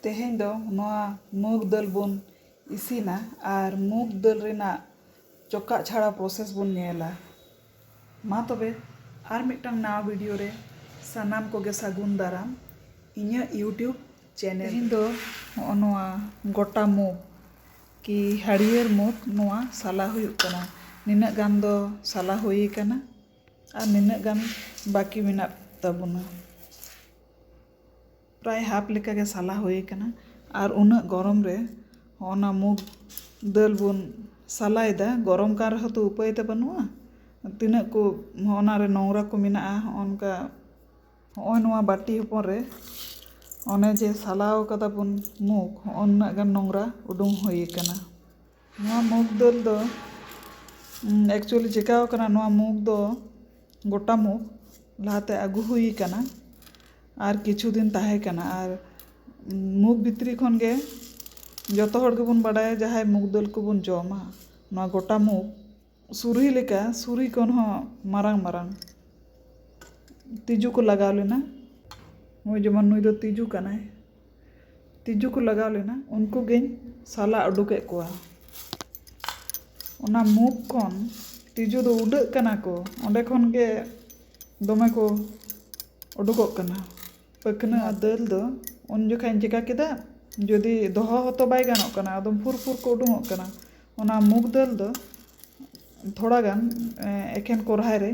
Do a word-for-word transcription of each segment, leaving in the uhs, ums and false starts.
ᱛᱮᱦᱮᱧ ᱫᱚ ᱱᱚᱣᱟ ᱢᱩᱜᱽ ᱫᱟᱹᱞ ᱵᱚᱱ ᱤᱥᱤᱱᱟ ᱟᱨ ᱢᱩᱜᱽ ᱫᱟᱹᱞ ᱨᱮᱱᱟᱜ ᱪᱚᱠᱟᱜ ᱪᱷᱟᱲᱟ process ᱵᱚᱱ ᱧᱮᱞᱟ᱾ ᱢᱟ ᱛᱚᱵᱮ, ᱟᱨ ᱢᱤᱫᱴᱟᱝ ᱱᱟᱣᱟ video ᱨᱮ ᱥᱟᱱᱟᱢ ᱠᱚᱜᱮ ᱥᱟᱹᱜᱩᱱ ᱫᱟᱨᱟᱢ ᱤᱧᱟᱹᱜ YouTube channel᱾ ᱛᱮᱦᱮᱧ ᱫᱚ ᱦᱚᱸᱜᱼᱚ ᱱᱚᱣᱟ ᱜᱚᱴᱟ ᱢᱩᱜᱽ ᱠᱤ ᱦᱟᱹᱨᱭᱟᱹᱲ ᱢᱩᱜᱽ ᱱᱚᱣᱟ ᱥᱟᱞᱟ ᱦᱩᱭᱩᱜ ᱠᱟᱱᱟ᱾ ᱱᱤᱱᱟᱹᱜ ᱜᱟᱱ ᱫᱚ ᱥᱟᱞᱟ ᱦᱩᱭ ᱠᱟᱱᱟ ᱟᱨ ᱱᱤᱱᱟᱹᱜ ᱜᱟᱱ ᱵᱟᱹᱠᱤ ᱢᱮᱱᱟᱜ ᱛᱟᱵᱚᱱᱟ᱾ ᱯᱨᱟᱭ half ᱞᱮᱠᱟᱜᱮ ᱥᱟᱞᱟ ᱦᱩᱭ ᱠᱟᱱᱟ᱾ ᱟᱨ ᱩᱱᱟᱹᱜ ᱜᱚᱨᱚᱢ ᱨᱮ ᱦᱚᱸᱜᱼᱚ ᱱᱟ ᱢᱩᱜᱽ ᱫᱟᱹᱞ ᱵᱚᱱ ᱥᱟᱞᱟᱭᱮᱫᱟ, ᱜᱚᱨᱚᱢ ᱠᱟᱱ ᱨᱮᱦᱚᱸ ᱛᱚ ᱩᱯᱟᱹᱭ ᱛᱮ ᱵᱟᱹᱱᱩᱜᱼᱟ᱾ ᱛᱤᱱᱟᱹᱜ ᱠᱚ ᱦᱚᱸᱜᱼᱚ ᱱᱟ ᱨᱮ ᱱᱚᱝᱨᱟ ᱠᱚ ᱢᱮᱱᱟᱜᱼᱟ, ᱦᱚᱸᱜᱼᱚ ᱱᱚᱝᱠᱟ ᱦᱚᱸᱜᱼᱚᱭ ᱱᱚᱣᱟ ᱵᱟᱹᱴᱤ ᱦᱚᱯᱚᱱ ᱨᱮ ᱚᱱᱮ ᱡᱮ ᱥᱟᱞᱟᱣ ᱠᱟᱫᱟ ᱵᱚᱱ ᱢᱩᱜᱽ, ᱦᱚᱸᱜᱼᱚ ᱱᱩᱱᱟᱹᱜ ᱜᱟᱱ ᱱᱚᱝᱨᱟ ᱩᱰᱩᱝ ᱦᱩᱭ ᱠᱟᱱᱟ᱾ ᱱᱚᱣᱟ ᱢᱩᱜᱽ ᱫᱟᱹᱞ ᱫᱚ, ᱩᱢ, actually ᱪᱮᱠᱟᱣ ᱠᱟᱱᱟ, ᱱᱚᱣᱟ ᱢᱩᱜᱽ ᱫᱚ ᱜᱚᱴᱟ ᱢᱩᱜᱽ ᱞᱟᱦᱟᱛᱮ ᱟᱹᱜᱩ ᱦᱩᱭ ᱠᱟᱱᱟ ᱟᱨ ᱠᱤᱪᱷᱩ ᱫᱤᱱ ᱛᱟᱦᱮᱸ ᱠᱟᱱᱟ᱾ ᱟᱨ, ᱩᱢ, ᱢᱩᱜᱽ ᱵᱷᱤᱛᱨᱤ ᱠᱷᱚᱱ ᱜᱮ ᱡᱚᱛᱚ ᱦᱚᱲ ᱜᱮᱵᱚᱱ ᱵᱟᱰᱟᱭᱟ, ᱡᱟᱦᱟᱸᱭ ᱢᱩᱜᱽ ᱫᱟᱹᱞ ᱠᱚᱵᱚᱱ ᱡᱚᱢᱟ, ᱱᱚᱣᱟ ᱜᱚᱴᱟ ᱢᱩᱜᱽ ᱥᱩᱨᱦᱤ ᱞᱮᱠᱟ, ᱥᱩᱨᱦᱤ ᱠᱷᱚᱱ ᱦᱚᱸ ᱢᱟᱨᱟᱝ ᱢᱟᱨᱟᱝ ᱛᱤᱡᱩ ᱠᱚ ᱞᱟᱜᱟᱣ ᱞᱮᱱᱟ᱾ ᱱᱚᱜᱼᱚᱭ ᱡᱮᱢᱚᱱ ᱱᱩᱭ ᱫᱚ ᱛᱤᱡᱩ ᱠᱟᱱᱟᱭ, ᱛᱤᱡᱩ ᱠᱚ ᱞᱟᱜᱟᱣ ᱞᱮᱱᱟ, ᱩᱱᱠᱩ ᱜᱤᱧ ᱥᱟᱞᱟ ᱩᱰᱩᱠᱮᱫ ᱠᱚᱣᱟ᱾ ᱚᱱᱟ ᱢᱩᱜᱽ ᱠᱷᱚᱱ ᱛᱤᱡᱩ ᱫᱚ ᱩᱰᱟᱹᱜ ᱠᱟᱱᱟ ᱠᱚ, ᱚᱸᱰᱮ ᱠᱷᱚᱱ ᱜᱮ ᱫᱚᱢᱮ ᱠᱚ ᱩᱰᱩᱠᱚᱜ ᱠᱟᱱᱟ᱾ ᱯᱟᱹᱠᱷᱱᱟᱹ ᱟᱨ ᱫᱟᱹᱞ ᱫᱚ ᱩᱱ ᱡᱚᱠᱷᱟᱧ ᱪᱮᱠᱟ ᱠᱮᱫᱟ, ᱡᱩᱫᱤ ᱫᱚᱦᱚ ᱦᱚᱸᱛᱚ ᱵᱟᱭ ᱜᱟᱱᱚᱜ ᱠᱟᱱᱟ, ᱟᱫᱚᱢ ᱯᱷᱩᱨ ᱯᱷᱩᱨ ᱠᱚ ᱩᱰᱩᱠᱚᱜ ᱠᱟᱱᱟ᱾ ᱚᱱᱟ ᱢᱩᱜᱽ ᱫᱟᱹᱞ ᱫᱚ ᱛᱷᱚᱲᱟ ᱜᱟᱱ, ᱮ, ᱮᱠᱷᱮᱱ ᱠᱚᱨᱦᱟᱭ ᱨᱮ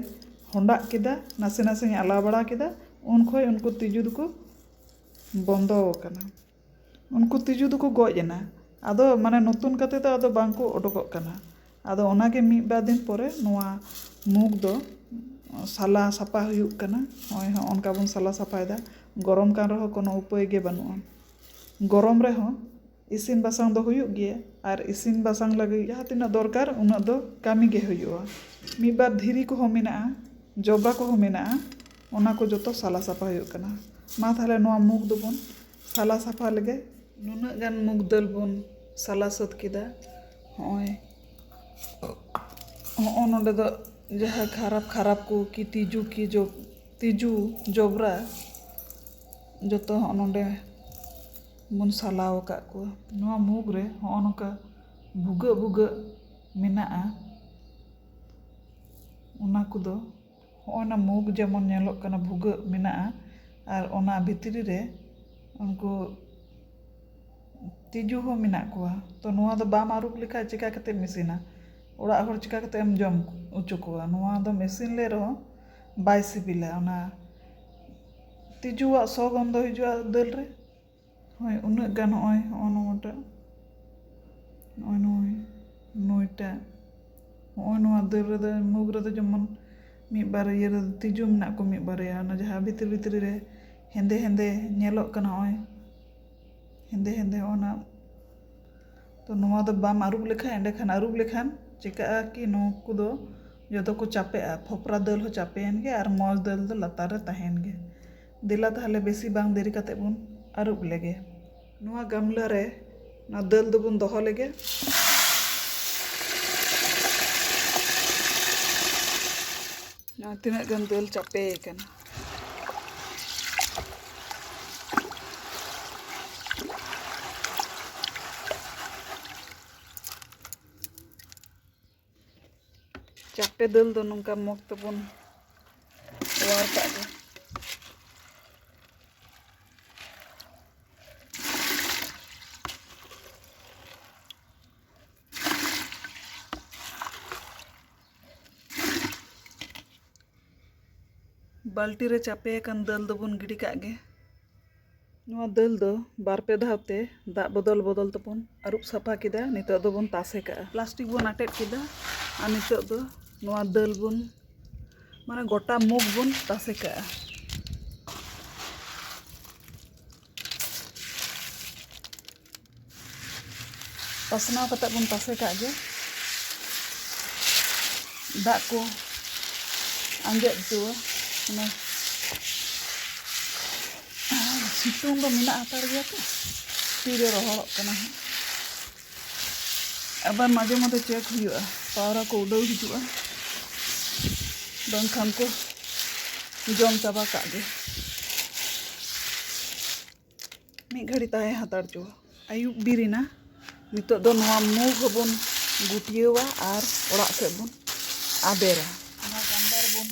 ᱦᱚᱸᱰᱟᱜ ᱠᱮᱫᱟ, ᱱᱟᱥᱮ ᱱᱟᱥᱮᱧ ᱟᱞᱟ ᱵᱟᱲᱟ ᱠᱮᱫᱟ, ᱩᱱ ᱠᱷᱚᱱ ᱩᱱᱠᱩ ᱛᱤᱡᱩ ᱫᱚᱠᱚ ᱵᱚᱱᱫᱚ ᱟᱠᱟᱱᱟ᱾ ᱩᱱᱠᱩ ᱛᱤᱡᱩ ᱫᱚᱠᱚ ᱜᱚᱡ ᱮᱱᱟ, ᱟᱫᱚ ᱢᱟᱱᱮ ᱱᱚᱛᱩᱱ ᱠᱟᱛᱮ ᱫᱚ ᱟᱫᱚ ᱵᱟᱝ ᱠᱚ ᱚᱰᱚᱠᱚᱜ ᱠᱟᱱᱟ᱾ ᱟᱫᱚ ᱚᱱᱟᱜᱮ ᱢᱤᱫ ᱵᱟᱨ ᱫᱤᱱ ᱯᱚᱨᱮ ᱱᱚᱣᱟ ᱢᱩᱜᱽ ᱫᱚ ᱥᱟᱞᱟ ᱥᱟᱯᱷᱟ ᱦᱩᱭᱩᱜ ᱠᱟᱱᱟ᱾ ᱱᱚᱜᱼᱚᱭ ᱦᱚᱸᱜᱼᱚ ᱱᱚᱝᱠᱟ ᱵᱚᱱ ᱥᱟᱞᱟ ᱥᱟᱯᱷᱟᱭᱮᱫᱟ᱾ ᱜᱚᱨᱚᱢ ᱠᱟᱱ ᱨᱮᱦᱚᱸ ᱠᱳᱱᱳ ᱩᱯᱟᱹᱭ ᱜᱮ ᱵᱟᱹᱱᱩᱜᱼᱟ᱾ ᱜᱚᱨᱚᱢ ᱨᱮᱦᱚᱸ ᱤᱥᱤᱱ ᱵᱟᱥᱟᱝ ᱫᱚ ᱦᱩᱭᱩᱜ ᱜᱮᱭᱟ, ᱟᱨ ᱤᱥᱤᱱ ᱵᱟᱥᱟᱝ ᱞᱟᱹᱜᱤᱫ ᱡᱟᱦᱟᱸ ᱛᱤᱱᱟᱹᱜ ᱫᱚᱨᱠᱟᱨ ᱩᱱᱟᱹᱜ ᱫᱚ ᱠᱟᱹᱢᱤ ᱜᱮ ᱦᱩᱭᱩᱜᱼᱟ᱾ ᱢᱤᱫ ᱵᱟᱨ ᱫᱷᱤᱨᱤ ᱠᱚᱦᱚᱸ ᱢᱮᱱᱟᱜᱼᱟ, ᱡᱚᱵᱽᱨᱟ ᱠᱚᱦᱚᱸ ᱢᱮᱱᱟᱜᱼᱟ, ᱚᱱᱟ ᱠᱚ ᱡᱚᱛᱚ ᱥᱟᱞᱟ ᱥᱟᱯᱷᱟ ᱦᱩᱭᱩᱜ ᱠᱟᱱᱟ᱾ ᱢᱟ ᱛᱟᱦᱞᱮ ᱱᱚᱣᱟ ᱢᱩᱜᱽ ᱫᱚᱵᱚᱱ ᱥᱟᱞᱟ ᱥᱟᱯᱷᱟ ᱞᱮᱜᱮ᱾ ᱱᱩᱱᱟᱹᱜ ᱜᱟᱱ ᱢᱩᱜᱽ ᱫᱟᱹᱞ ᱵᱚᱱ ᱥᱟᱞᱟ ᱥᱟᱹᱛ ᱠᱮᱫᱟ᱾ ᱦᱚᱸᱜᱼᱚᱭ, ᱦᱚᱸᱜᱼᱚ ᱱᱚᱰᱮ ᱫᱚ ᱡᱟᱦᱟᱸ ᱠᱷᱟᱨᱟᱯ ᱠᱷᱟᱨᱟᱯ ᱠᱚ ᱠᱤ ᱛᱤᱡᱩ ᱠᱤ ᱡᱚ-, ᱛᱤᱡᱩ ᱡᱚᱵᱽᱨᱟ ᱡᱚᱛᱚ ᱦᱚᱸᱜᱼᱚ ᱱᱚᱰᱮ ᱵᱚᱱ ᱥᱟᱞᱟᱣ ᱟᱠᱟᱫ ᱠᱚᱣᱟ᱾ ᱱᱚᱣᱟ ᱢᱩᱜᱽ ᱨᱮ ᱦᱚᱸᱜᱼᱚ ᱱᱚᱝᱠᱟ ᱵᱷᱩᱜᱟᱹᱜ ᱵᱷᱩᱜᱟᱹᱜ ᱢᱮᱱᱟᱜᱼᱟ᱾ ᱚᱱᱟ ᱠᱚᱫᱚ ᱦᱚᱸᱜᱼᱚ ᱱᱟ ᱢᱩᱜᱽ ᱡᱮᱢᱚᱱ ᱧᱮᱞᱚᱜ ᱠᱟᱱᱟ ᱵᱷᱩᱜᱟᱹᱜ ᱢᱮᱱᱟᱜᱼᱟ, ᱟᱨ ᱚᱱᱟ ᱵᱷᱤᱛᱨᱤ ᱨᱮ ᱩᱱᱠᱩ ᱛᱤᱡᱩ ᱦᱚᱸ ᱢᱮᱱᱟᱜ ᱠᱚᱣᱟ᱾ ᱛᱚ ᱱᱚᱣᱟ ᱫᱚ ᱵᱟᱢ ᱟᱹᱨᱩᱵ ᱞᱮᱠᱷᱟᱡ ᱪᱮᱠᱟ ᱠᱟᱛᱮᱢ ᱤᱥᱤᱱᱟ? ᱚᱲᱟᱜ ᱦᱚᱲ ᱪᱮᱠᱟ ᱠᱟᱛᱮᱢ ᱡᱚᱢ ᱦᱚᱪᱚ ᱠᱚᱣᱟ? ᱱᱚᱣᱟ ᱫᱚᱢ ᱤᱥᱤᱱ ᱞᱮ ᱨᱮᱦᱚᱸ ᱵᱟᱭ ᱥᱤᱵᱤᱞᱟ, ᱚᱱᱟ ᱛᱤᱡᱩᱣᱟᱜ ᱥᱚ ᱜᱚᱱᱫᱷᱚ ᱦᱤᱡᱩᱜᱼᱟ ᱫᱟᱹᱞ ᱨᱮ᱾ ᱦᱳᱭ, ᱩᱱᱟᱹᱜ ᱜᱟᱱ ᱱᱚᱜᱼᱚᱭ, ᱦᱚᱸᱜᱼᱚ ᱱᱚᱣᱟᱴᱟᱜ, ᱱᱚᱜᱼᱚᱭ ᱱᱩᱭ, ᱱᱩᱭᱴᱟᱜ, ᱦᱚᱸᱜᱼᱚᱭ ᱱᱚᱣᱟ ᱫᱟᱹᱞ ᱨᱮᱫᱚ, ᱢᱩᱜᱽ ᱨᱮᱫᱚ ᱡᱮᱢᱚᱱ ᱢᱤᱫ ᱵᱟᱨ ᱤᱭᱟᱹ ᱨᱮᱫᱚ ᱛᱤᱡᱩ ᱢᱮᱱᱟᱜ ᱠᱚ ᱢᱤᱫ ᱵᱟᱨᱭᱟ, ᱚᱱᱟ ᱡᱟᱦᱟᱸ ᱵᱷᱤᱛᱤᱨ ᱵᱷᱤᱛᱨᱤ ᱨᱮ ᱦᱮᱸᱫᱮ ᱦᱮᱸᱫᱮ ᱧᱮᱞᱚᱜ ᱠᱟᱱᱟ, ᱱᱚᱜᱼᱚᱭ ᱦᱮᱸᱫᱮ ᱦᱮᱸᱫᱮ ᱚᱱᱟ᱾ ᱛᱚ ᱱᱚᱣᱟ ᱫᱚ ᱵᱟᱢ ᱟᱹᱨᱩᱵ ᱞᱮᱠᱷᱟᱱ, ᱮᱸᱰᱮᱠᱷᱟᱱ ᱟᱹᱨᱩᱵ ᱞᱮᱠᱷᱟᱱ ᱪᱤᱠᱟᱹᱜᱼᱟ ᱠᱤ ᱱᱩᱠᱩ ᱫᱚ ᱡᱚᱛᱚ ᱠᱚ ᱪᱟᱯᱮᱜᱼᱟ, ᱯᱷᱚᱯᱨᱟ ᱫᱟᱹᱞ ᱦᱚᱸ ᱪᱟᱯᱮᱭᱮᱱ ᱜᱮ ᱟᱨ ᱢᱚᱡᱽ ᱫᱟᱹᱞ ᱫᱚ ᱞᱟᱛᱟᱨ ᱨᱮ ᱛᱟᱦᱮᱱ ᱜᱮ᱾ ᱫᱮᱞᱟ ᱛᱟᱦᱞᱮ ᱵᱮᱥᱤ ᱵᱟᱝ ᱫᱮᱨᱤ ᱠᱟᱛᱮ ᱵᱚᱱ ᱟᱹᱨᱩᱵ ᱞᱮᱜᱮ᱾ ᱱᱚᱣᱟ ᱜᱟᱢᱞᱟ ᱨᱮ ᱱᱚᱣᱟ ᱫᱟᱹᱞ ᱫᱚᱵᱚᱱ ᱫᱚᱦᱚ ᱞᱮᱜᱮ᱾ ᱱᱚᱣᱟ ᱛᱤᱱᱟᱹᱜ ᱜᱟᱱ ᱫᱟᱹᱞ ᱪᱟᱯᱮ ᱟᱠᱟᱱᱟ᱾ ᱪᱟᱯᱮ ᱫᱟᱹᱞ ᱫᱚ ᱱᱚᱝᱠᱟ ᱢᱚᱜᱽ ᱛᱮᱵᱚᱱ ᱚᱣᱟᱨ ᱠᱟᱜ ᱜᱮ᱾ ᱵᱟᱹᱞᱴᱤ ᱨᱮ ᱪᱟᱯᱮ ᱟᱠᱟᱱ ᱫᱟᱹᱞ ᱫᱚᱵᱚᱱ ᱜᱤᱰᱤ ᱠᱟᱜ ᱜᱮ᱾ ᱱᱚᱣᱟ ᱫᱟᱹᱞ ᱫᱚ ᱵᱟᱨ ᱯᱮ ᱫᱷᱟᱣ ᱛᱮ ᱫᱟᱜ ᱵᱚᱫᱚᱞ ᱵᱚᱫᱚᱞ ᱛᱮᱵᱚᱱ ᱟᱹᱨᱩᱵ ᱥᱟᱯᱷᱟ ᱠᱮᱫᱟ᱾ ᱱᱤᱛᱚᱜ ᱫᱚᱵᱚᱱ ᱛᱟᱥᱮ ᱠᱟᱜᱼᱟ᱾ ᱯᱞᱟᱥᱴᱤᱠ ᱵᱚᱱ ᱟᱴᱮᱫ ᱠᱮᱫᱟ ᱟᱨ ᱱᱤᱛᱚᱜ ᱫᱚ ᱱᱚᱣᱟ ᱫᱟᱹᱞ ᱵᱚᱱ, ᱢᱟᱱᱮ ᱜᱚᱴᱟ ᱢᱩᱜᱽ ᱵᱚᱱ ᱛᱟᱥᱮ ᱠᱟᱜᱼᱟ᱾ ᱯᱟᱥᱱᱟᱣ ᱠᱟᱛᱮ ᱵᱚᱱ ᱛᱟᱥᱮ ᱠᱟᱜ ᱜᱮ᱾ ᱫᱟᱜ ᱠᱚ ᱟᱸᱡᱮᱫ ᱦᱚᱪᱚᱣᱟ᱾ ᱚᱱᱟ ᱥᱤᱛᱩᱝ ᱫᱚ ᱢᱮᱱᱟᱜ ᱦᱟᱛᱟᱲ ᱜᱮᱭᱟ ᱛᱚ, ᱛᱤᱨᱮ ᱨᱚᱦᱚᱲᱚᱜ ᱠᱟᱱᱟ ᱦᱟᱸᱜ᱾ ᱟᱵᱟᱨ ᱢᱟᱡᱷᱮ ᱢᱚᱫᱷᱮ ᱪᱮᱠ ᱦᱩᱭᱩᱜᱼᱟ, ᱯᱟᱣᱨᱟ ᱠᱚ ᱩᱰᱟᱹᱣ ᱦᱤᱡᱩᱜᱼᱟ, ᱵᱟᱝᱠᱷᱟᱱ ᱠᱚ ᱡᱚᱢ ᱪᱟᱵᱟ ᱠᱟᱜ ᱜᱮ᱾ ᱢᱤᱫ ᱜᱷᱟᱹᱲᱤ ᱛᱟᱦᱮᱸ ᱦᱟᱛᱟᱲ ᱪᱚᱣᱟ᱾ ᱟᱹᱭᱩᱵ ᱵᱤᱨ ᱮᱱᱟ᱾ ᱱᱤᱛᱚᱜ ᱫᱚ ᱱᱚᱣᱟ ᱢᱩᱜᱽ ᱦᱚᱸᱵᱚᱱ ᱜᱩᱴᱭᱟᱹᱣᱟ ᱟᱨ ᱚᱲᱟᱜ ᱥᱮᱫ ᱵᱚᱱ ᱟᱫᱮᱨᱟ᱾ ᱱᱚᱣᱟ ᱜᱟᱢᱞᱟ ᱨᱮᱵᱚᱱ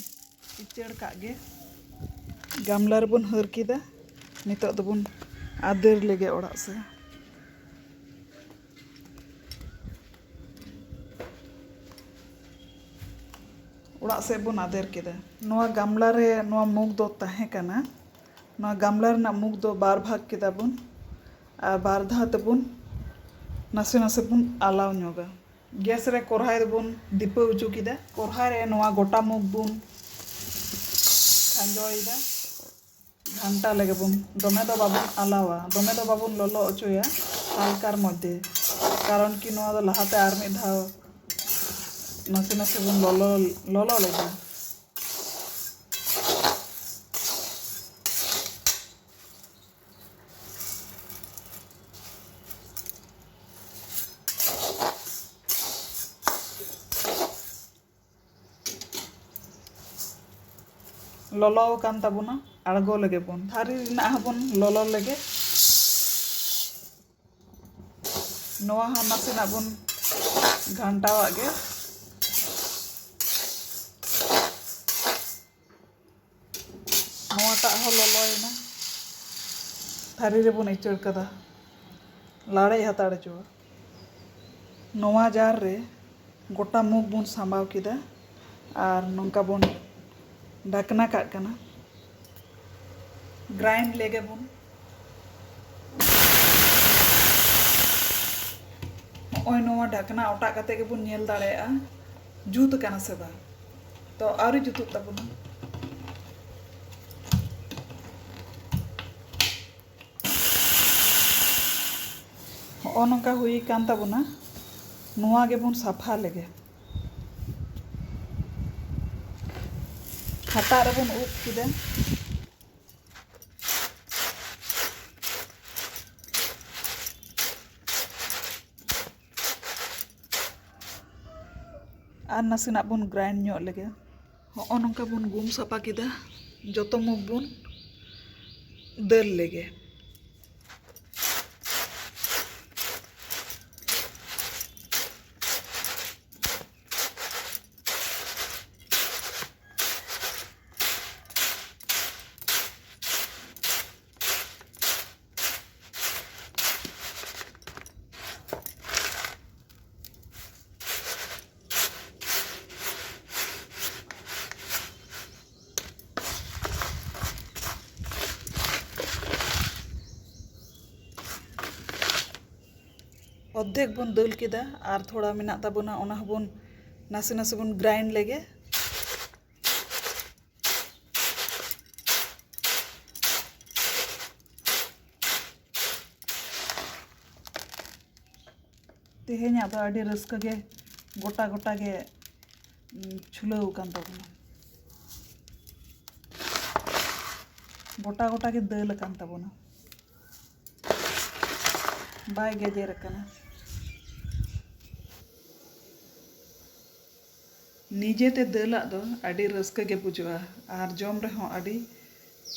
ᱤᱪᱟᱹᱲ ᱠᱟᱜ ᱜᱮ᱾ ᱜᱟᱢᱞᱟ ᱨᱮᱵᱚᱱ ᱦᱟᱹᱨ ᱠᱮᱫᱟ᱾ ᱱᱤᱛᱚᱜ ᱫᱚᱵᱚᱱ ᱟᱫᱮᱨ ᱞᱮᱜᱮ ᱚᱲᱟᱜ ᱥᱮᱫ᱾ ᱚᱲᱟᱜ ᱥᱮᱫ ᱵᱚᱱ ᱟᱫᱮᱨ ᱠᱮᱫᱟ᱾ ᱱᱚᱣᱟ ᱜᱟᱢᱞᱟ ᱨᱮ ᱱᱚᱣᱟ ᱢᱩᱜᱽ ᱫᱚ ᱛᱟᱦᱮᱸ ᱠᱟᱱᱟ᱾ ᱱᱚᱣᱟ ᱜᱟᱢᱞᱟ ᱨᱮᱱᱟᱜ ᱢᱩᱜᱽ ᱫᱚ ᱵᱟᱨ ᱵᱷᱟᱜᱽ ᱠᱮᱫᱟ ᱵᱚᱱ ᱟᱨ ᱵᱟᱨ ᱫᱷᱟᱣ ᱛᱮᱵᱚᱱ ᱱᱟᱥᱮ ᱱᱟᱥᱮ ᱵᱚᱱ ᱟᱞᱟᱣ ᱧᱚᱜᱟ᱾ ᱜᱮᱥ ᱨᱮ ᱠᱚᱨᱦᱟᱭ ᱫᱚᱵᱚᱱ ᱫᱤᱯᱟᱹᱣ ᱦᱚᱪᱚ ᱠᱮᱫᱟ᱾ ᱠᱚᱨᱦᱟᱭ ᱨᱮ ᱱᱚᱣᱟ ᱜᱚᱴᱟ ᱢᱩᱜᱽ ᱵᱚᱱ ᱠᱷᱟᱸᱡᱚᱭᱮᱫᱟ᱾ ᱜᱷᱟᱱᱴᱟ ᱞᱮᱜᱮ ᱵᱚᱱ, ᱫᱚᱢᱮ ᱫᱚ ᱵᱟᱵᱚᱱ ᱟᱞᱟᱣᱟ, ᱫᱚᱢᱮ ᱫᱚ ᱵᱟᱵᱚᱱ ᱞᱚᱞᱚ ᱦᱚᱪᱚᱭᱟ, ᱦᱟᱞᱠᱟᱨ ᱢᱚᱫᱽᱫᱷᱮ, ᱠᱟᱨᱚᱱ ᱠᱤ ᱱᱚᱣᱟ ᱫᱚ ᱞᱟᱦᱟᱛᱮ ᱟᱨ ᱢᱤᱫ ᱫᱷᱟᱣ ᱱᱟᱥᱮ ᱱᱟᱥᱮ ᱵᱚᱱ ᱞᱚᱞᱚ, ᱞᱚᱞᱚ ᱞᱮᱫᱟ᱾ ᱞᱚᱞᱚ ᱟᱠᱟᱱ ᱛᱟᱵᱚᱱᱟ, ᱟᱬᱜᱚ ᱞᱮᱜᱮ ᱵᱚᱱ᱾ ᱛᱷᱟᱹᱨᱤ ᱨᱮᱱᱟᱜ ᱦᱚᱸᱵᱚᱱ ᱞᱚᱞᱚ ᱞᱮᱜᱮ᱾ ᱱᱚᱣᱟ ᱦᱚᱸ ᱱᱟᱥᱮᱱᱟᱜ ᱵᱚᱱ ᱜᱷᱟᱱᱴᱟᱣᱟᱜ ᱜᱮ᱾ ᱱᱚᱣᱟᱴᱟᱜ ᱦᱚᱸ ᱞᱚᱞᱚᱭᱮᱱᱟ᱾ ᱛᱷᱟᱹᱨᱤ ᱨᱮᱵᱚᱱ ᱤᱪᱟᱹᱲ ᱠᱟᱫᱟ, ᱞᱟᱲᱮᱡ ᱦᱟᱛᱟᱲ ᱦᱚᱪᱚᱣᱟ᱾ ᱱᱚᱣᱟ ᱡᱟᱨ ᱨᱮ ᱜᱚᱴᱟ ᱢᱩᱜᱽ ᱵᱚᱱ ᱥᱟᱢᱵᱟᱣ ᱠᱮᱫᱟ ᱟᱨ ᱱᱚᱝᱠᱟ ᱵᱚᱱ ᱰᱷᱟᱠᱱᱟ ᱠᱟᱜ ᱠᱟᱱᱟ᱾ ᱜᱨᱟᱭᱤᱱᱰ ᱞᱮᱜᱮ ᱵᱚᱱ᱾ ᱱᱚᱜᱼᱚᱭ ᱱᱚᱣᱟ ᱰᱷᱟᱠᱱᱟ ᱚᱴᱟᱜ ᱠᱟᱛᱮ ᱜᱮᱵᱚᱱ ᱧᱮᱞ ᱫᱟᱲᱮᱭᱟᱜᱼᱟ ᱡᱩᱛ ᱟᱠᱟᱱᱟ ᱥᱮ ᱵᱟᱝ᱾ ᱛᱚ ᱟᱹᱣᱨᱤ ᱡᱩᱛᱩᱜ ᱛᱟᱵᱚᱱᱟ᱾ ᱦᱚᱸᱜᱼᱚ ᱱᱚᱝᱠᱟ ᱦᱩᱭ ᱟᱠᱟᱱ ᱛᱟᱵᱚᱱᱟ᱾ ᱱᱚᱣᱟ ᱜᱮᱵᱚᱱ ᱥᱟᱯᱷᱟ ᱞᱮᱜᱮ᱾ ᱦᱟᱴᱟᱜ ᱨᱮᱵᱚᱱ ᱩᱵ ᱠᱮᱫᱟ᱾ ᱟᱨ ᱱᱟᱥᱮᱱᱟᱜ ᱵᱚᱱ ᱜᱨᱟᱭᱤᱱᱰ ᱧᱚᱜ ᱞᱮᱜᱮ᱾ ᱦᱚᱸᱜᱼᱚ ᱱᱚᱝᱠᱟ ᱵᱚᱱ ᱜᱩᱢ ᱥᱟᱯᱷᱟ ᱠᱮᱫᱟ᱾ ᱡᱚᱛᱚ ᱢᱩᱜᱽ ᱵᱚᱱ ᱫᱟᱹᱞ ᱞᱮᱜᱮ᱾ ᱚᱨᱫᱷᱮᱠ ᱵᱚᱱ ᱫᱟᱹᱞ ᱠᱮᱫᱟ, ᱟᱨ ᱛᱷᱚᱲᱟ ᱢᱮᱱᱟᱜ ᱛᱟᱵᱚᱱᱟ, ᱚᱱᱟ ᱦᱚᱸᱵᱚᱱ ᱱᱟᱥᱮ ᱱᱟᱥᱮ ᱵᱚᱱ ᱜᱨᱟᱭᱤᱱᱰ ᱞᱮᱜᱮ᱾ ᱛᱮᱦᱮᱧᱟᱜ ᱫᱚ ᱟᱹᱰᱤ ᱨᱟᱹᱥᱠᱟᱹ ᱜᱮ, ᱜᱚᱴᱟ ᱜᱚᱴᱟ ᱜᱮ, ᱩᱸ, ᱪᱷᱩᱞᱟᱹᱣ ᱟᱠᱟᱱ ᱛᱟᱵᱚᱱᱟ᱾ ᱜᱚᱴᱟ ᱜᱚᱴᱟ ᱜᱮ ᱫᱟᱹᱞ ᱟᱠᱟᱱ ᱛᱟᱵᱚᱱᱟ, ᱵᱟᱭ ᱜᱮᱡᱮᱨ ᱟᱠᱟᱱᱟ᱾ ᱱᱤᱡᱮᱛᱮ ᱫᱟᱹᱞᱟᱜ ᱫᱚ ᱟᱹᱰᱤ ᱨᱟᱹᱥᱠᱟᱹ ᱜᱮ ᱵᱩᱡᱷᱟᱹᱜᱼᱟ ᱟᱨ ᱡᱚᱢ ᱨᱮᱦᱚᱸ ᱟᱹᱰᱤ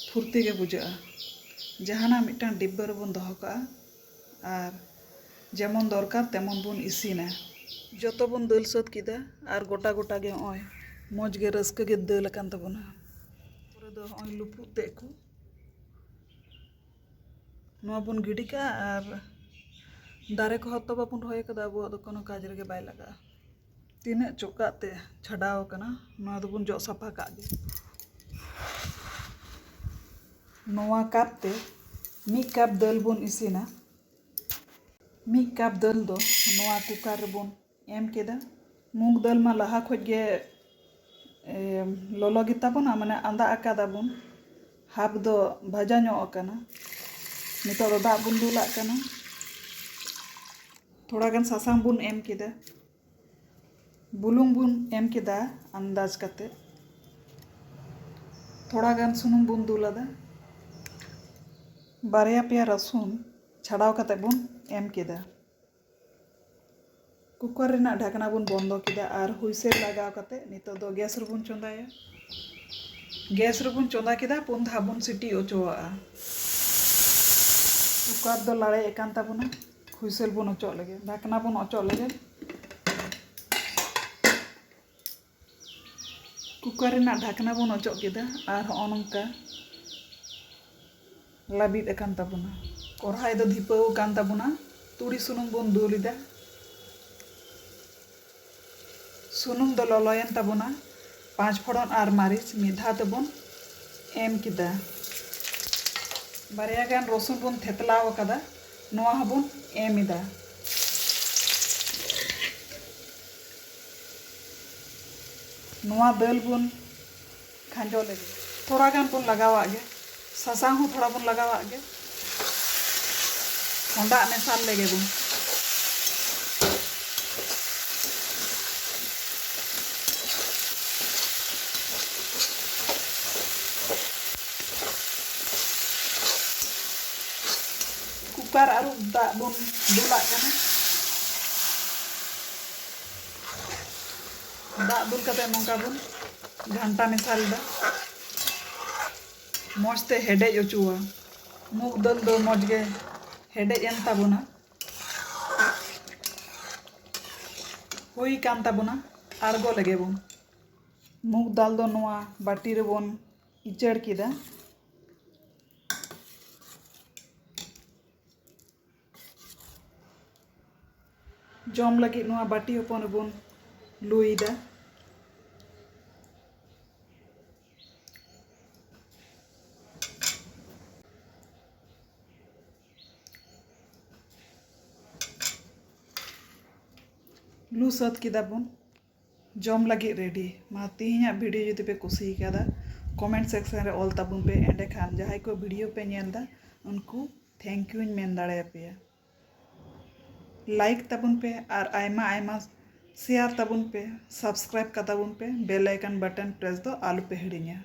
ᱯᱷᱩᱨᱛᱤ ᱜᱮ ᱵᱩᱡᱷᱟᱹᱜᱼᱟ᱾ ᱡᱟᱦᱟᱱᱟᱜ ᱢᱤᱫᱴᱟᱝ ᱰᱤᱵᱵᱟᱹ ᱨᱮᱵᱚᱱ ᱫᱚᱦᱚ ᱠᱟᱜᱼᱟ ᱟᱨ ᱡᱮᱢᱚᱱ ᱫᱚᱨᱠᱟᱨ ᱛᱮᱢᱚᱱ ᱵᱚᱱ ᱤᱥᱤᱱᱟ᱾ ᱡᱚᱛᱚ ᱵᱚᱱ ᱫᱟᱹᱞ ᱥᱟᱹᱛ ᱠᱮᱫᱟ ᱟᱨ ᱜᱚᱴᱟ ᱜᱚᱴᱟ ᱜᱮ ᱱᱚᱜᱼᱚᱭ ᱢᱚᱡᱽ ᱜᱮ ᱨᱟᱹᱥᱠᱟᱹ ᱜᱮ ᱫᱟᱹᱞ ᱟᱠᱟᱱ ᱛᱟᱵᱚᱱᱟ᱾ ᱯᱚᱨᱮ ᱫᱚ ᱱᱚᱜᱼᱚᱭ ᱞᱩᱯᱩᱜ ᱛᱮᱫ ᱠᱚ ᱱᱚᱣᱟ ᱵᱚᱱ ᱜᱤᱰᱤ ᱠᱟᱜᱼᱟ ᱟᱨ ᱫᱟᱨᱮ ᱠᱚᱦᱚᱸ ᱛᱚ ᱵᱟᱵᱚᱱ ᱨᱚᱦᱚᱭ ᱠᱟᱫᱟ, ᱟᱵᱚᱣᱟᱜ ᱫᱚ ᱠᱳᱱᱳ ᱠᱟᱡᱽ ᱨᱮᱜᱮ ᱵᱟᱭ ᱞᱟᱜᱟᱜᱼᱟ᱾ ᱛᱤᱱᱟᱹᱜ ᱪᱚᱠᱟᱜ ᱛᱮ ᱪᱷᱟᱰᱟᱣ ᱟᱠᱟᱱᱟ, ᱱᱚᱣᱟ ᱫᱚᱵᱚᱱ ᱡᱚᱜ ᱥᱟᱯᱷᱟ ᱠᱟᱜ ᱜᱮ᱾ ᱱᱚᱣᱟ ᱠᱟᱯ ᱛᱮ ᱢᱤᱫ ᱠᱟᱯ ᱫᱟᱹᱞ ᱵᱚᱱ ᱤᱥᱤᱱᱟ᱾ ᱢᱤᱫ ᱠᱟᱯ ᱫᱟᱹᱞ ᱫᱚ ᱱᱚᱣᱟ ᱠᱩᱠᱟᱨ ᱨᱮᱵᱚᱱ ᱮᱢ ᱠᱮᱫᱟ᱾ ᱢᱩᱜᱽ ᱫᱟᱹᱞ ᱢᱟ ᱞᱟᱦᱟ ᱠᱷᱚᱡ ᱜᱮ, ᱮ, ᱞᱚᱞᱚ ᱜᱮᱛᱟ ᱵᱚᱱᱟ, ᱢᱟᱱᱮ ᱟᱸᱫᱟᱜ ᱟᱠᱟᱫᱟ ᱵᱚᱱ, ᱦᱟᱯ ᱫᱚ ᱵᱷᱟᱡᱟ ᱧᱚᱜ ᱟᱠᱟᱱᱟ᱾ ᱱᱤᱛᱚᱜ ᱫᱚ ᱫᱟᱜ ᱵᱚᱱ ᱫᱩᱞᱟᱜ ᱠᱟᱱᱟ᱾ ᱛᱷᱚᱲᱟ ᱜᱟᱱ ᱥᱟᱥᱟᱝ ᱵᱚᱱ ᱮᱢ ᱠᱮᱫᱟ, ᱵᱩᱞᱩᱝ ᱵᱚᱱ ᱮᱢ ᱠᱮᱫᱟ ᱟᱱᱫᱟᱡᱽ ᱠᱟᱛᱮ᱾ ᱛᱷᱚᱲᱟ ᱜᱟᱱ ᱥᱩᱱᱩᱢ ᱵᱚᱱ ᱫᱩᱞ ᱟᱫᱟ᱾ ᱵᱟᱨᱭᱟ ᱯᱮᱭᱟ ᱨᱟᱹᱥᱩᱱ ᱪᱷᱟᱰᱟᱣ ᱠᱟᱛᱮ ᱵᱚᱱ ᱮᱢ ᱠᱮᱫᱟ᱾ ᱠᱩᱠᱟᱨ ᱨᱮᱱᱟᱜ ᱰᱷᱟᱠᱱᱟ ᱵᱚᱱ ᱵᱚᱱᱫᱚ ᱠᱮᱫᱟ ᱟᱨ ᱦᱩᱭᱥᱮᱞ ᱞᱟᱜᱟᱣ ᱠᱟᱛᱮ ᱱᱤᱛᱚᱜ ᱫᱚ ᱜᱮᱥ ᱨᱮᱵᱚᱱ ᱪᱚᱸᱫᱟᱭᱟ᱾ ᱜᱮᱥ ᱨᱮᱵᱚᱱ ᱪᱚᱸᱫᱟ ᱠᱮᱫᱟ, ᱯᱩᱱ ᱫᱷᱟᱣ ᱵᱚᱱ ᱥᱤᱴᱤ ᱚᱪᱚᱣᱟᱜᱼᱟ᱾ ᱠᱩᱠᱟᱨ ᱫᱚ ᱞᱟᱲᱮᱡ ᱟᱠᱟᱱ ᱛᱟᱵᱚᱱᱟ, ᱦᱩᱭᱥᱮᱞ ᱵᱚᱱ ᱚᱪᱚᱜ ᱞᱮᱜᱮ, ᱰᱷᱟᱠᱱᱟ ᱵᱚᱱ ᱚᱪᱚᱜ ᱞᱮᱜᱮ᱾ ᱠᱩᱠᱟᱨ ᱨᱮᱱᱟᱜ ᱰᱷᱟᱠᱱᱟ ᱵᱚᱱ ᱚᱪᱚᱜ ᱠᱮᱫᱟ ᱟᱨ ᱦᱚᱸᱜᱼᱚ ᱱᱚᱝᱠᱟ ᱞᱟᱹᱵᱤᱫ ᱟᱠᱟᱱ ᱛᱟᱵᱚᱱᱟ᱾ ᱠᱚᱨᱦᱟᱭ ᱫᱚ ᱫᱷᱤᱯᱟᱹᱣ ᱟᱠᱟᱱ ᱛᱟᱵᱚᱱᱟ᱾ ᱛᱩᱲᱤ ᱥᱩᱱᱩᱢ ᱵᱚᱱ ᱫᱩᱞ ᱮᱫᱟ᱾ ᱥᱩᱱᱩᱢ ᱫᱚ ᱞᱚᱞᱚᱭᱮᱱ ᱛᱟᱵᱚᱱᱟ᱾ ᱯᱟᱸᱪ ᱯᱷᱚᱲᱚᱱ ᱟᱨ ᱢᱟᱹᱨᱤᱪ ᱢᱤᱫ ᱫᱷᱟᱣ ᱛᱮᱵᱚᱱ ᱮᱢ ᱠᱮᱫᱟ᱾ ᱵᱟᱨᱭᱟ ᱜᱟᱱ ᱨᱚᱥᱩᱱ ᱵᱚᱱ ᱛᱷᱮᱛᱞᱟᱣ ᱟᱠᱟᱫᱟ, ᱱᱚᱣᱟ ᱦᱚᱸᱵᱚᱱ ᱮᱢ ᱮᱫᱟ᱾ ᱱᱚᱣᱟ ᱫᱟᱹᱞ ᱵᱚᱱ ᱠᱷᱟᱸᱡᱚ ᱞᱮᱜᱮ᱾ ᱛᱷᱚᱲᱟ ᱜᱟᱱ ᱵᱚᱱ ᱞᱟᱜᱟᱣᱟᱜ ᱜᱮ, ᱥᱟᱥᱟᱝ ᱦᱚᱸ ᱛᱷᱚᱲᱟ ᱵᱚᱱ ᱞᱟᱜᱟᱣᱟᱜ ᱜᱮ᱾ ᱦᱚᱸᱰᱟᱜ ᱢᱮᱥᱟᱞ ᱞᱮᱜᱮ ᱵᱚᱱ᱾ ᱠᱩᱠᱟᱨ ᱟᱹᱨᱩᱵ ᱫᱟᱜ ᱵᱚᱱ ᱫᱩᱞᱟᱜ ᱠᱟᱱᱟ᱾ ᱫᱟᱜ ᱫᱩᱞ ᱠᱟᱛᱮ ᱱᱚᱝᱠᱟ ᱵᱚᱱ ᱜᱷᱟᱱᱴᱟ ᱢᱮᱥᱟᱞ ᱮᱫᱟ᱾ ᱢᱚᱡᱽ ᱛᱮ ᱦᱮᱰᱮᱡ ᱚᱪᱚᱣᱟ᱾ ᱢᱩᱜᱽ ᱫᱟᱹᱞ ᱫᱚ ᱢᱚᱡᱽ ᱜᱮ ᱦᱮᱰᱮᱡ ᱮᱱ ᱛᱟᱵᱚᱱᱟ᱾ ᱦᱩᱭ ᱠᱟᱱ ᱛᱟᱵᱚᱱᱟ, ᱟᱬᱜᱚ ᱞᱮᱜᱮ ᱵᱚᱱ᱾ ᱢᱩᱜᱽ ᱫᱟᱞ ᱫᱚ ᱱᱚᱣᱟ ᱵᱟᱹᱴᱤ ᱨᱮᱵᱚᱱ ᱤᱪᱟᱹᱲ ᱠᱮᱫᱟ᱾ ᱡᱚᱢ ᱞᱟᱹᱜᱤᱫ ᱱᱚᱣᱟ ᱵᱟᱹᱴᱤ ᱦᱚᱯᱚᱱ ᱨᱮᱵᱚᱱ ᱞᱩᱭᱫᱟ᱾ ᱞᱩ ᱥᱟᱹᱛ ᱠᱮᱫᱟ ᱵᱚᱱ, ᱡᱚᱢ ᱞᱟᱹᱜᱤᱫ ᱨᱮᱰᱤ᱾ ᱢᱟ, ᱛᱮᱦᱮᱧᱟᱜ ᱵᱷᱤᱰᱤᱭᱳ ᱡᱩᱫᱤ ᱯᱮ ᱠᱩᱥᱤ ᱠᱟᱫᱟ, ᱠᱚᱢᱮᱱᱴ ᱥᱮᱠᱥᱚᱱ ᱨᱮ ᱚᱞ ᱛᱟᱵᱚᱱ ᱯᱮ᱾ ᱮᱸᱰᱮᱠᱷᱟᱱ ᱡᱟᱦᱟᱸᱭ ᱠᱚ ᱵᱷᱤᱰᱤᱭᱳ ᱯᱮ ᱧᱮᱞ ᱫᱟ, ᱩᱱᱠᱩ ᱛᱷᱮᱝᱠ ᱭᱩᱧ ᱢᱮᱱ ᱫᱟᱲᱮᱭᱟᱯᱮᱭᱟ᱾ ᱞᱟᱭᱤᱠ ᱛᱟᱵᱚᱱ ᱯᱮ ᱟᱨ ᱟᱭᱢᱟ ᱟᱭᱢᱟ ᱥᱮᱭᱟᱨ ᱛᱟᱵᱚᱱ ᱯᱮ, ᱥᱟᱵᱥᱠᱨᱟᱭᱤᱵ ᱠᱟᱛᱟ ᱵᱚᱱ ᱯᱮ, ᱵᱮᱞ ᱟᱭᱠᱚᱱ ᱵᱟᱴᱚᱱ ᱯᱨᱮᱥ ᱫᱚ ᱟᱞᱚ ᱯᱮ ᱦᱤᱲᱤᱧᱟ᱾